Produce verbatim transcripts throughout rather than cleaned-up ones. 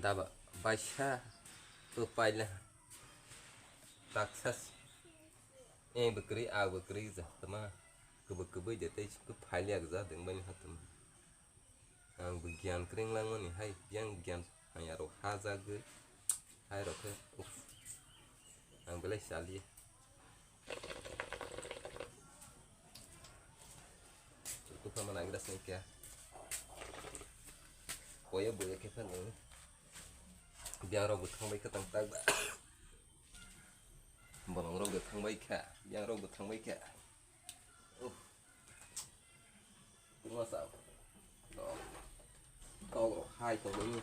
Daba baisa to paila taksas e bwkrwi a bwkrwi ja tama kwbwi kwbwi de tei phailiya gwja deng bani hatama. Ang bo gyan kring langmani hai yang gyan hanya rok hajagwi hai rok khe uff. Ang belai saliya. Tukha mana ang das nai kya. Boya boya khe phan ang. Biang rok bo thang bai kha tang tak ba. Bolong rok bo thang bai kha. Biang rok bo thang bai kha. Uff. Masa. Dog. Dog rok hai tong bai.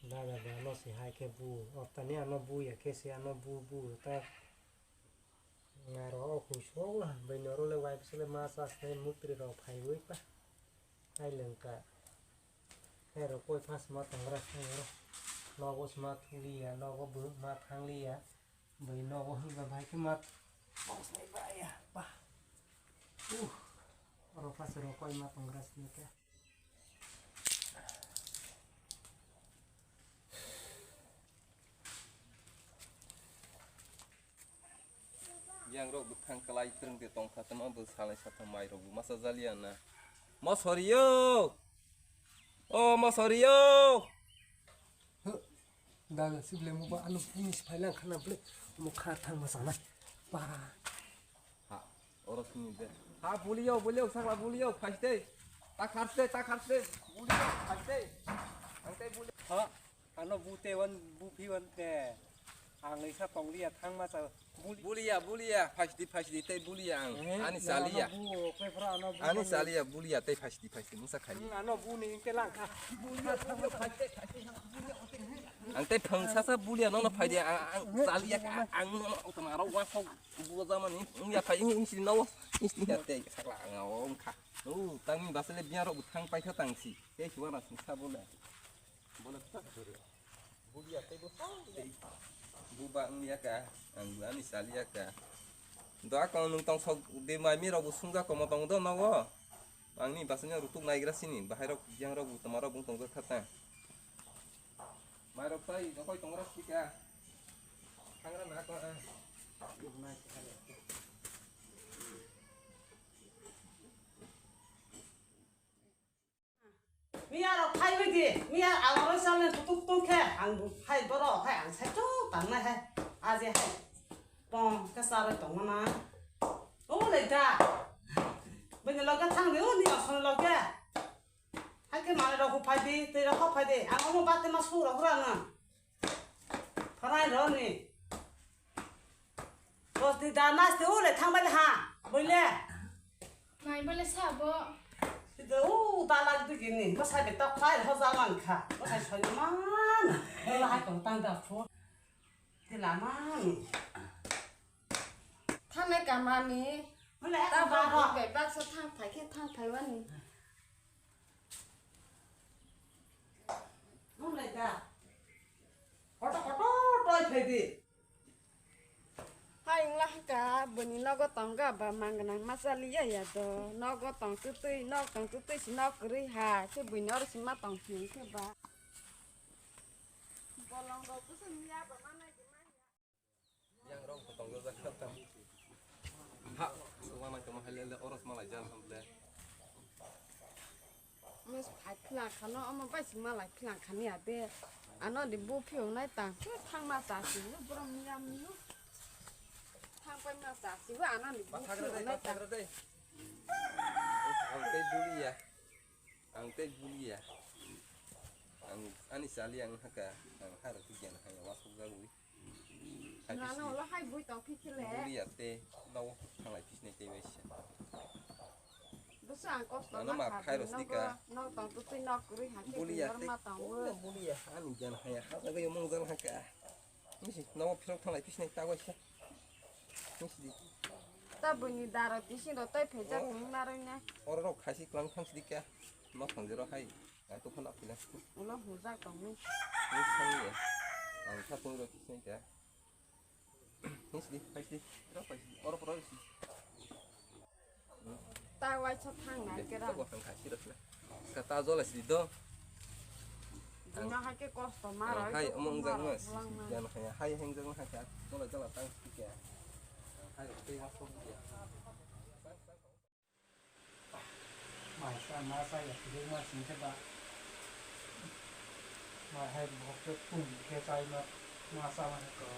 Dada ba ano si hai khe bu, o tani ano bu ya khe si ano bu bu ta. Ngaro o khuiso bai noro le wife sele ma sa se mutri rok phai wi pa. Hai lengka. Hai rok koi phas ma tongra se ngaro. Nogo sma thuli ya, nogo bu ma thangli ya. Bai nogo hwnba bai khe ma. Bos nai ba ya pa. Uh. Oro phas rok koi ma tongra se ke. Yang rok bwkhang kwlai twrwng de tongkha, tamo bo salai satham mai rok bo masa jaliya na. Mosori yo! O mosori yo! Daga sible mo ba ano finish phai lang khana ble mo kha thang ma sanai. Ba. Ha, oro sini de. Ha, buliyo, buliyo, sakla buliyo, phaste. Ta kharste, ta kharste. Buliyo, phaste. Ang tei buliyo. Ha, ano bu te wan, bu phi wan te. Ang isa tong liya thang ma sa. Buli- Buliya, buliya, phaste, phaste, tei buliya ang. Eh, ani ya, saliya. Ano bu, koi phra ano bu Ani mani. Saliya, buliya, tei phaste, phaste, musa khali. Hmm, ano bu ni ingke lang kha. Buliyo, buliyo, phaste, phaste. Ang tei phang sasa buliya nono phaidi ang, ang chaliya ka, ang nono tongma rok wa kok buo jamani, ang ya phai, ang si nawo, ang si ya tei sakla ang o wng kha. O, tangni basele biya rok thang paikha tangsi. Tei suwa na sing sa bole. Bole tak bole. Buliya tei bo tei. Buba ang ya ka, ang ani chaliya ka. Do akon nung tong sok de mai mi rok bu sungja komo tong do nawo. Ang ni basanya rutuk naigra sini, bahai rok, yang rok, toma rok bung tong kha ta. Mai rok tai, jokoi tong ras tika. Thangra na ko, eh. Miya rok phai bai di, miya ang oro sal ni kutuk kutuk khe, ang bu phai boro hai, ang sai tuk tang nai hai, aje hai. Pong khe saroi tong na. O le da. Bini loge thang di, o ni asoni loge. Hai khe manwi rok phai di, twi rok phai di. Ang omo bati ma su rok rang ang. Pharai rw ni. Bos di da nas di ule thang bai ha. Boile. Mai bole sabo. Sida u dalak di gini. Bosai be tok khai ho jaman kha. Bosai soi man. Bola hai ko tang da phu. Di la man. Thane kamani. Bole ta ta ba ba ro. Be baksa thang phai khe thang phai wani. Nung lai da. Koto koto toi phai di. Hai wngla hwnkha, bwini nogo tongga ba mang gwnang ma chaliya ya do. Nogo tong twtwi, nok tong twtwi si nok kwrwi ha. Khe bwini oro si ma tong phi khe ba. Bolong rok bwswk miya ba ma nai di ma ya. Yang rok bo tong jak kha tam. Ha, suwa nang tamo hai le, le, oros malai jal ham le. Mas phai philang khano, omo bai si malai philang khani ade. Ano di bu phiyo nai tang, khe thang ma ta si, bro miyam ni. Thang pai ma ta si, ano di bu phiyo nai tang. Ang tei buliya. Ang ani chali ang haka, ang haro tu gyan haya wasuk jagwi. Nano ulo hai bui tong phi khile. Buliya te, no, thanglai phisnai tei bai se. Bwsa ang kosto. Ano ma khairo sika. No tong tu twi no kwrwi ha khe. Buliya te, ma tong. Buliya, ani gyan haya, ha jagwi mung jang haka. Nisi, no phirok thanglai phisnai ta bai se. Nisi di. Ta buini daro tisi ro tai phejak tong narwknai. Oro rok khaisi klang thang sidi kya. No thang jero hai. Ang to khana phila. Ulo hujak tong ni. Ni sani ya. Ang kha tong ro phisnai kya. Nisi di, phaisi di. Ro phaisi di. Oro poro si. Ta waisa thang na kera. Ko hang kha sirok na. Ka ta jola si do. Jima hai ke kosto ma roi. Hai to omong ma jang roi na. Bulang ma. Jan hai hai heng jang hai ka. Jola jola tang si ke. Hai te ma so ya. Mai sa ma sa ya, kiri ma sing ke ba. Mai hai bok ke pun ke chai ma, ma sa ma ko.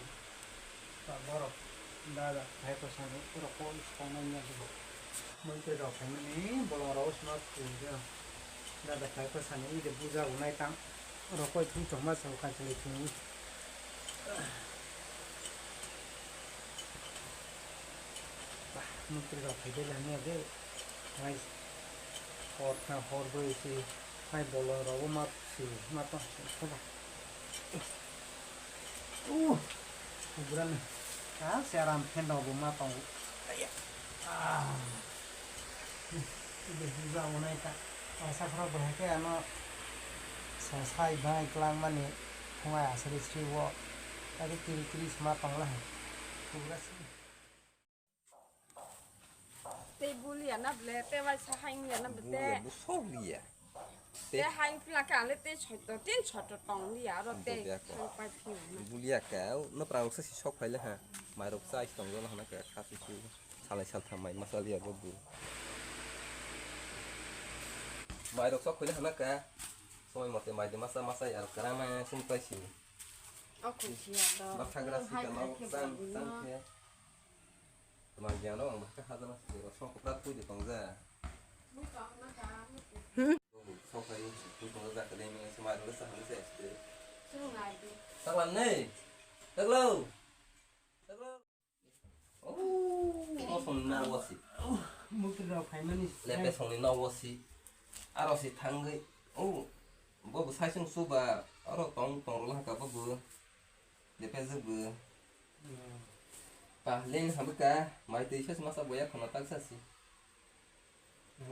Ba borok da da hai ko sa ni ro ko is ko ma nya di. Mui ke rok hai ni bolo ro is ma ku ja. Da da hai ko sa ni de buja unai tang. Ro ko thung chong ma sa ka chai thung. Mukri rok phai de lanya de. Hai hor na hor boi si hai bolong rok ma si ma tong si khoba. Uh, kubra ni. Ah, seram phen rok bo ma tong. Aya. Ah. Ide huja unai ta. Asa khoro bo hai ke ano sa sai bai klang mani thungai asri sri wo. Ade kiri kiri sma tong la hai. Kubra si. Tei bulia na ble, tei waisa haing ya na ble. Bulia, bu sok lia. Tei haing pila ka le tei soito, tin soito tong lia aro tei haing pai phi na. Bulia ka, no prang sa si sok phai le ha. Mai rok sa is tong lo hana ka, kha si si. Salai sal tham mai masa lia bo bu. Mai rok sok phai le hana ka. Somoi mote mai de masa masa ya, kara mai sung pai si. O khusia to. Ba thagra si ka no sang sang khe. Tma giano ang baka hajana sini rosong kopra thui di tongja. Sok hai thui tongja kade mi semai dole sa hande se este. Taklan nei. Taklo. Taklo. Oh, kosong na wasi. Mukti rok phaimani. Lepe songni na wasi. Aro si thangwi. Oh, bobo saisung suba. Aro tong tong rwla ka bobo. Lepe jwk bo. Pahleng habwkha, mai twi sas masa boya khwna tak sasi.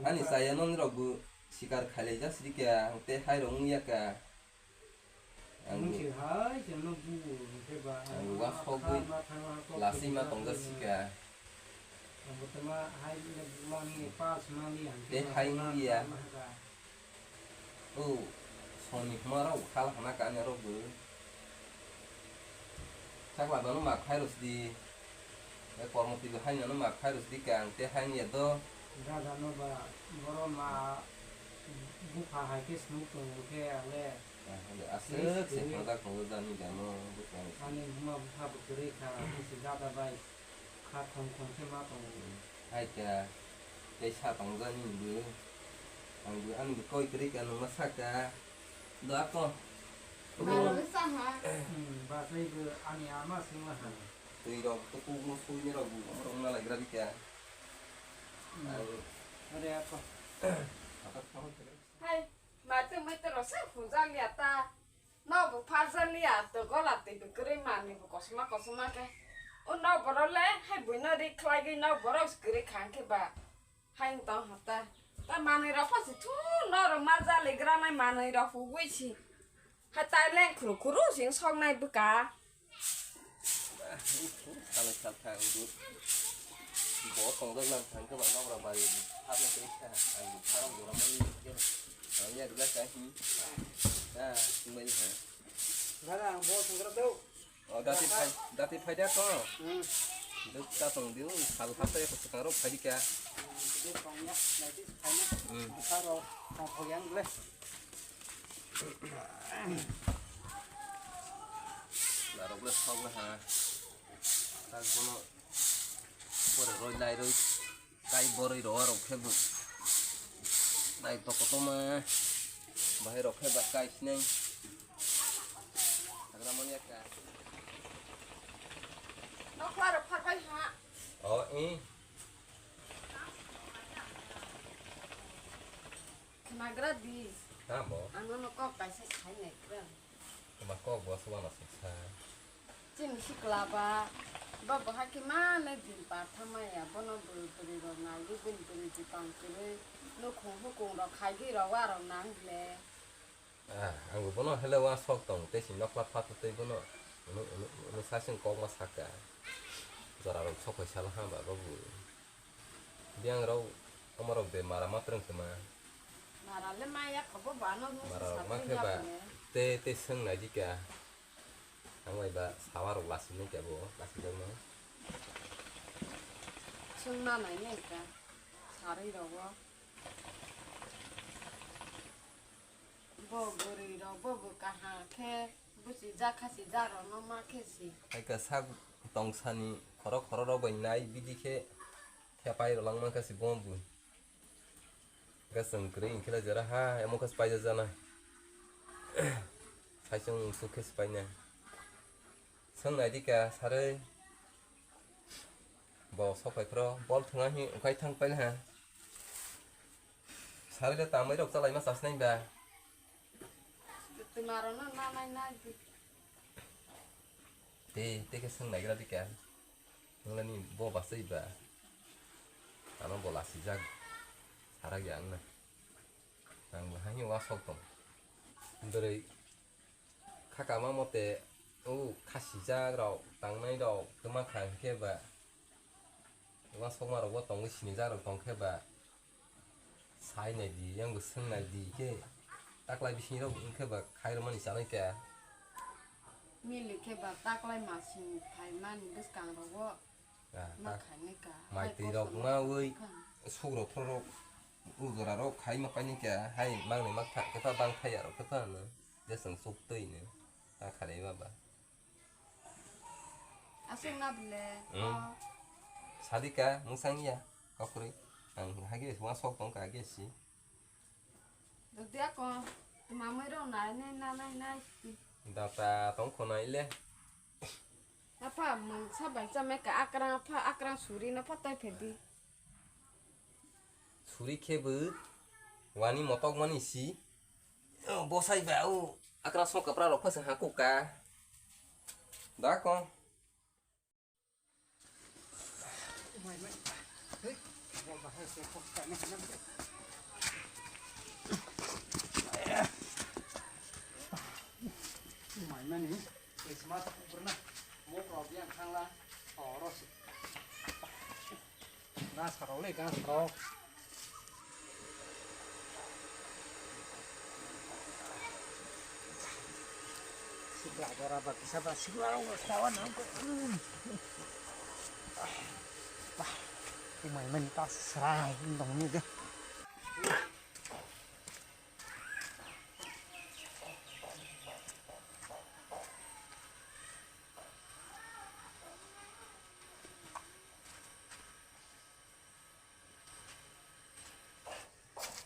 Ani saya non rok bo sikar khailai jak sidi kha, ang tei hai rok wngya kha. Ang bo, ang bo wasogwi lasima tongjak sika. Tei hai wngya. O, soni hwnma rok hal hana kanya rok bo. Sakla bano ma khai rw sidi. E kormo twi bo hai nano ma khai rw sidi kang te hai ya do. Dada no ba boro ma bupha hai ke snuk tongo khe ale. Aswk se hwnjak tongo jani gano bwskango. Ani buma bupha bo kwrwi kha, ani se dada bai. Kha khong khong khe ma tongo. Hai kha, tei sa tongjani bo. Ang bo, ani bo koi kwrwi kha, nwng ma sa kha. Do ako. Baro sa ha. Hmm, ba tei bo ani ama singla ha. Twi rok to kuk mo sui ni rok bo, rok na lai gra bi kha. Hmm. Ang. Are ako. Hai, ma tei mai tei rok sa khujak ya ta. Nokbo pharjak liya, to gola twi bo kwrwi manwi bo kosom kosom khe. O nokborok le hai buino ri khlaigwi nokborok kwrwi kha hwnkhe ba hai wng tong ha ta. Ta manwi rok pha si thu norok ma jali granai manwi rok hugwi si. Hai tai leng khuru khuru sing soknai bwkha. Salai sal kha ang bo. Bo tongjak nang thang khe ba nokra bari hapna tei kha ang bo pharang jora mani khe. Ang ya rwlai kha hi. Ta sumai ha. Gara ang bo sangra do. O dati phai, dati phai da to. Hmm. Duk ta tong diu, sal hapta ya ko sekaro phai dikha. Hmm, duk tong ya, dati phai na. Hmm. Bwsarok tongthok yang le. Narok le sok le ha. Tak bono pore roi lai roi. Kai boroi rok arok khe bo. Nai to kotorma. Bahai rok khe ba kai sinai. Hagra mani akka. Nokla rok pharbai ha. O, i. Khnagra di. Tamo? Ang nono kok kaisa sai nai kra. Tama kok bo aswk uanaswk sa. Chini sikla ba, ba bo hakhe mane din par thamaya, bono bwrwi bwrwi rok naiwi bini bwrwi bupang kwrwi nukhung hukung rok khaigwi rok wa rok nang le. Ah, ang bo bono hele uansok tong tei si nokla phatwi tei bono unu, unu, unu sasing kokma saka. Jora rok sok phai sala ha ba, ba bo. Biyang rok Omo rok de mara ma twrwng khe ma. Mara le ma ya kha bo ba no hwn Mara rok ma khe ba. Te te swng nai di kha. Ang bai ba sawa rok lasi nai kha bo lasi jak no. Swng na nai nai kha. Sarwi rok o. Bo bwrwi rok bo bo kaham khe busi jak kha si jak rok no ma khe si. Hai kha sak tong sani khoro khoro rok bai nai bidi khe thepai rok lang man kha si bo bo. Gasung kwrwi hwnkhe le jera ha emo khe paijak jana. Saisung suk khe paina. Swng nai di kha sarwi. Bo sok phai phro bol thwngna hi ukhai thang paina ha. Sarwi le tamai rok chalai ma chasnai ba. Twi maro no na nai nai di. Te te khe swng nai gra di kha. Nwnglani bo bachai ba. Ano bo lasi jak. Sarak ya wngna. Ang bo haino wasok tong. Bwrwi khakama mote o khasijak rok tangnai rok kwma kha hwnkhe ba wasokma rok bo tongwi sinijak rok tongkhe ba sai nai di yang bo swng nai di khe taklai bising rok wngkhe ba khairokmani chanai kha. Mili khe ba taklai masing phaimani bwskang rogo. Ah, ma khainai ka. Mai twi rok ma wi suk rok phro rok ujora rok khai ma painai ka hai mang ni mak thak khe pha bang thai ya rok khe pha no je sung suk twi no ta khalai ma ba. Aswk na bwle. Hmm. Oh. Sadika mung sang ya kakrwi ang hage ma sok tong ka ge si. Dodi ako tuma mai rok nai nai na nai nai. Data tong kho nai le. Apha mungsa bai chamai ka akrang apha akrang suri no phatai phedi. Suri khe bo wani motok mani si. O, bosai ba o akrang song kapra rok phasang ha kuka. Da ko. Mai mani, Christmas kukurna, mok rok yang khangla, oro si. Gas rok le, gas rok. Sikla jora ba kisa ba sikla rok sawa nang ko. Bah, kumai mani ta srai dong ni de.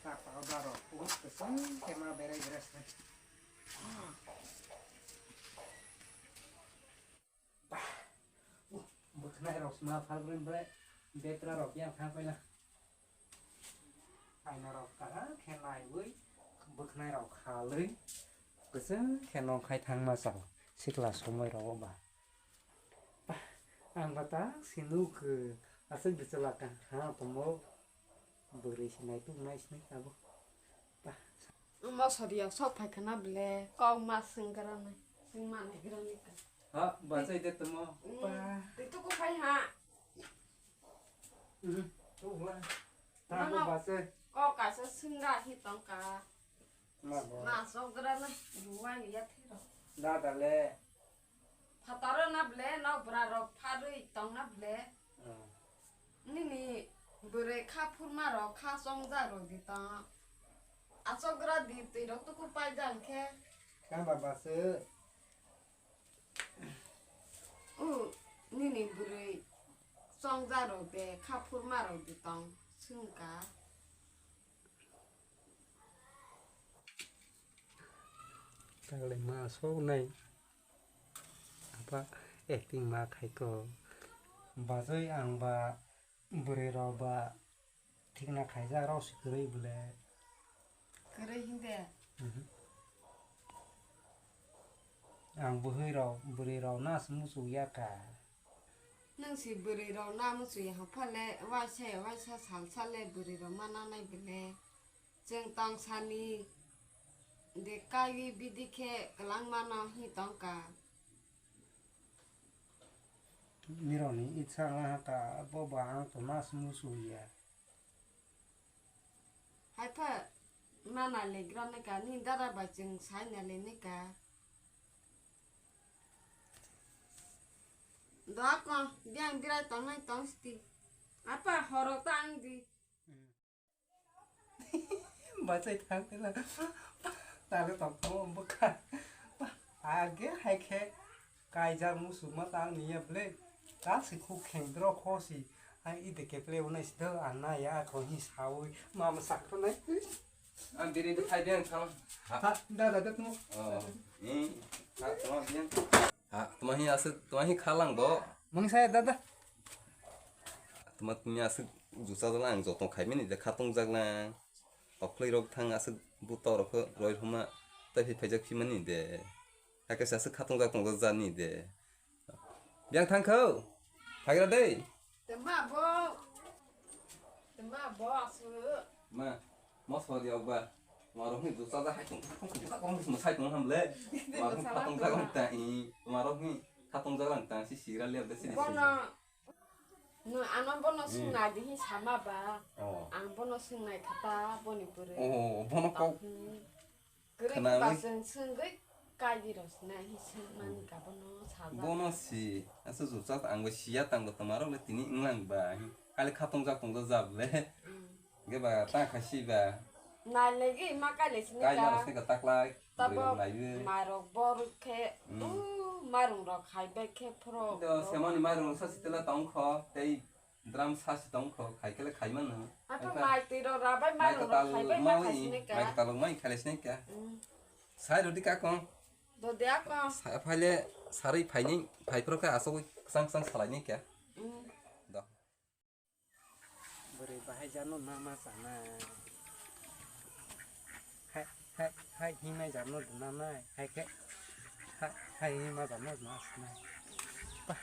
Saka o daro, uhut kwchwng khe ma berai berai se. Bah, uh, bwkhnai rok sma phalbrwi bre, betra rok yang thang paila. Aina rok kaham khe naiwi, bwkhnai rok khalwi, kwchwng khe nongkhai thangma chao, sikla somoi rogo ba. Bah, ang ba tak si nuk, aswk bwchwla kaham tongmo, bwrwi se naituk nai sinai abo. Bah. Omo sori yok sok phai khana bwle, kok ma swng gra nai, swng ma nai gra nai ka. Ha, bachai de tongmo. Mm, bah. Twi tuku phai ha. Mhm, tuku la. Tamo bachai. Kok kaisa swng gra hi tong ka. Ma bo. Ma sok gra nai, ruwai ya thero. Dada le. Phataro na ble, nok bwra rok pharwi tong na ble. Hmm. Nini bwrwi kha phurma rok kha chongjak rok di tong. Achok gra di twi rok tuku paijak khe. Kang baba se. U, nini bwrwi chongjak rok de kha phurma rok di tong. Swngka. Tagle ma sok nai. Apa acting ma khai ko. Bajai ang ba bwrwi rok ba thikna khaijak rok se kwrwi bwle. Kwrwi hinde. Mhm. Ang bwhwi rok bwrwi rok na se muchuk ya ka. Nwng si bwrwi rok na muchuk ya phale waisa waisa sal sal le bwrwi rok ma nanai bwle. Chwng tong sani de kaiwi bidi khe kwlangmano hi tongka. Nirokni itsa wngkha, bo bo ang tongma se muchung ya. Hai pha, ma nai le gra ne ka, ni dada bai chwng sai nai le ne ka. Do ako, biang birai tong nai tong sti. Apa horo ta ang di. Bachai thang tela. Tale tong tong bwkha. Age hai khe kaijak musu ma tang ni ya ble. Ta si khu kheng dro kho si. Hai i de keple unai si do anna ya ko hi sawi. Ma ma sak nai. Ang biri de khai de thang. Ha, da da da tu. Oh. Ni. Ha, tama biang. Ha, tama hi asuk, tama hi khalang do. Mangsa ya da da. Tama tumi asuk jusa jala ang jotong khai mani de khatong jagla. Tokhlai rok thang asuk buto rok roi huma. Tai hi phaijak phi mani de. Hakhe se asuk khatong jak tong jani de. Biang thang kho. Phagra dei. Tema bo. Tema bo asu. Ma, mo sori ok ba. Ma rohni jusa ja hai tong, tong, tong, tong, tong, sai tong ham le. Ma rohni khatong jak lang ta i. Ma rohni khatong jak lang ta si sigra le de si. Bono. No ano bono sung nai di hi sama ba. Oh. Ang bono sung nai khata boni pore. Oh, bono kok. Hmm. Kwrwi khwna ba wi- chwng swngwi kaidi rw sina hi swngmani ka bono sajak. Bono si, asa jujak ang bo siya tang bo toma rok le tini wnglang ba. Kali khatong jak tong jak jab le. Mm. Ge ba ta kha si ba. Nai le gi ma kai le sini kai ka. Naro sini ka taklai. Tabo bwrwi rok nai wi. Mai rok bor khe, mm, u marung rok khai bai khe phro. Do semani marung sa sitela tong kho tei Drum sa si tong kho, khai kele khai mano. Ato mai twi ro rabai mai ro khai bai ma khai sini ka. Mai kwtal mai khai sini ka. Mm. Sai rodi ka kong. Do de ako. Sa phaile sarui phaini phai pro ka asogwi kwchang kwchang salai ni ka. Mm. Do. Bwrwi bahai jano nama sana. Hai, hai, hai, himai jano duna nai, hai khe, hai, hai, hima jano duna sinai. Pa,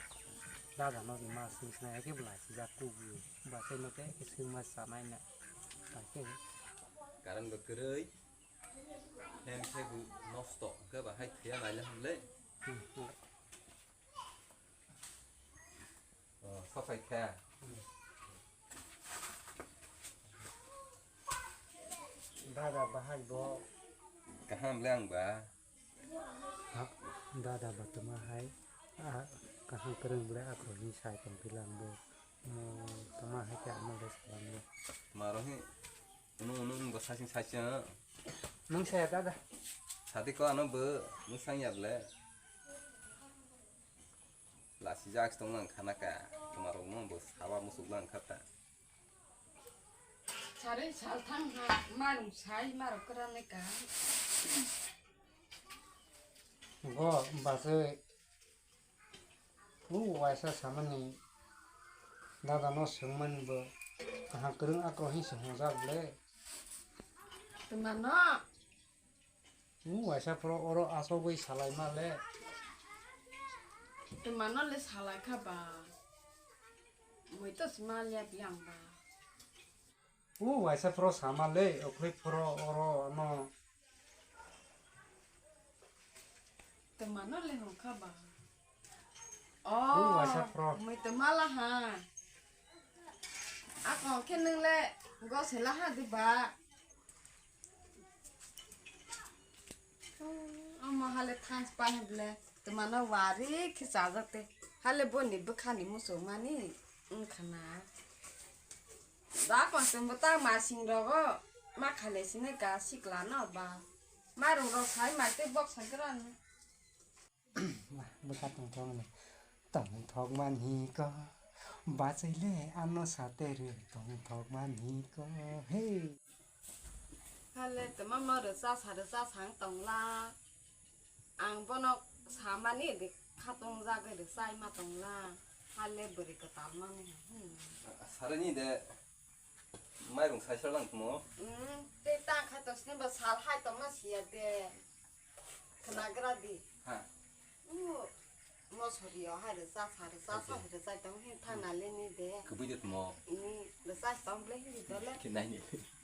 da jano duna sinai, hai khe bwlai sijak kubu, bwsai no khe, khe swima sanai na, hai khe. Current bo kwrwi, hem khe bo nosto, hwnkhe ba hai thwiya naile hamle. Hmm, hmm. Oh, sophai kha. Dada bahai bo. Kaham le ang ba. Ha, dada ba tuma hai. Ah, kaham kwrwng bwle akhro ni sai tong pila ang bo. Mo tuma hai khe ano le salam bo. Maro hi. Unu unu unu bo sasing sasing. Nung saya dada. Sadi ko ano bo nung sang ya bwle. Lasijak tong lang khana ka, tuma rok no bo sawa musuk lang kha ta. Sari sal thang ha, marung sai, marok kwran le ka. Bo base, u waisa samani, dada no swngmani bo, kaham kwrwng akro hin se hwnjak le. Tuma no? Nung waisa phoro oro asogwi salai ma le. Tuma no le salai kha ba. Mui to sima ya biang ba. U waisa phoro sama le, okhoi phoro oro ano. Tuma no le hong kha ba. Oh, waisa phoro. Mui tuma la ha. Ako khe nung le gose la ha di ba. Omo hale thangs pa heble. Tuma no wari khe chajak te. Hale boni bwkha ni muchung mani wngkha na. Da konsum bo ta masing rogo ma khale sini ka sikla no ba. Marung rok sai mai te bok sai gran. Bwkha tongthok ni. Tongthok mani ko. Bachai le ano sate rw tongthok mani ko. Hey. Hale tuma mo rwcha sa rwcha sang tongla. Ang bono samani de khatong jagwi rwchai ma tongla. Hale bwrwi kwtal mani. Hmm. Sarani de mairung saisa lang tumo. Hmm, te tang khai to sini ba sal hai to ma siya de. Khnagra di. Ha. U, mosori o hai rwcha sa rwcha sa hai rwcha tong hin thang na le ni de. Kubui de tumo. Ini rwcha tong ble hin dole. Khe nai ni.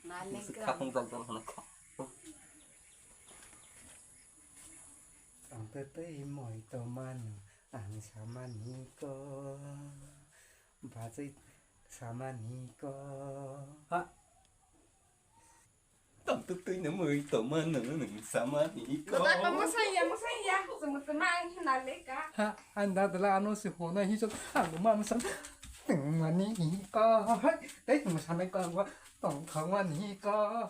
Na le gra. Khatong jal jal hana kha. Ang te tei moi to mano, ang samani ko, bachai samani ko. Ha. Tuktui no mui toma no nung sama ni ko. Dada ko masaya masaya, semut mang hinale ka. Ha, anda dala ano si hona hi so, ang ma masa. Mani ko, hai, tei masa nai ko, tong thang mani ko.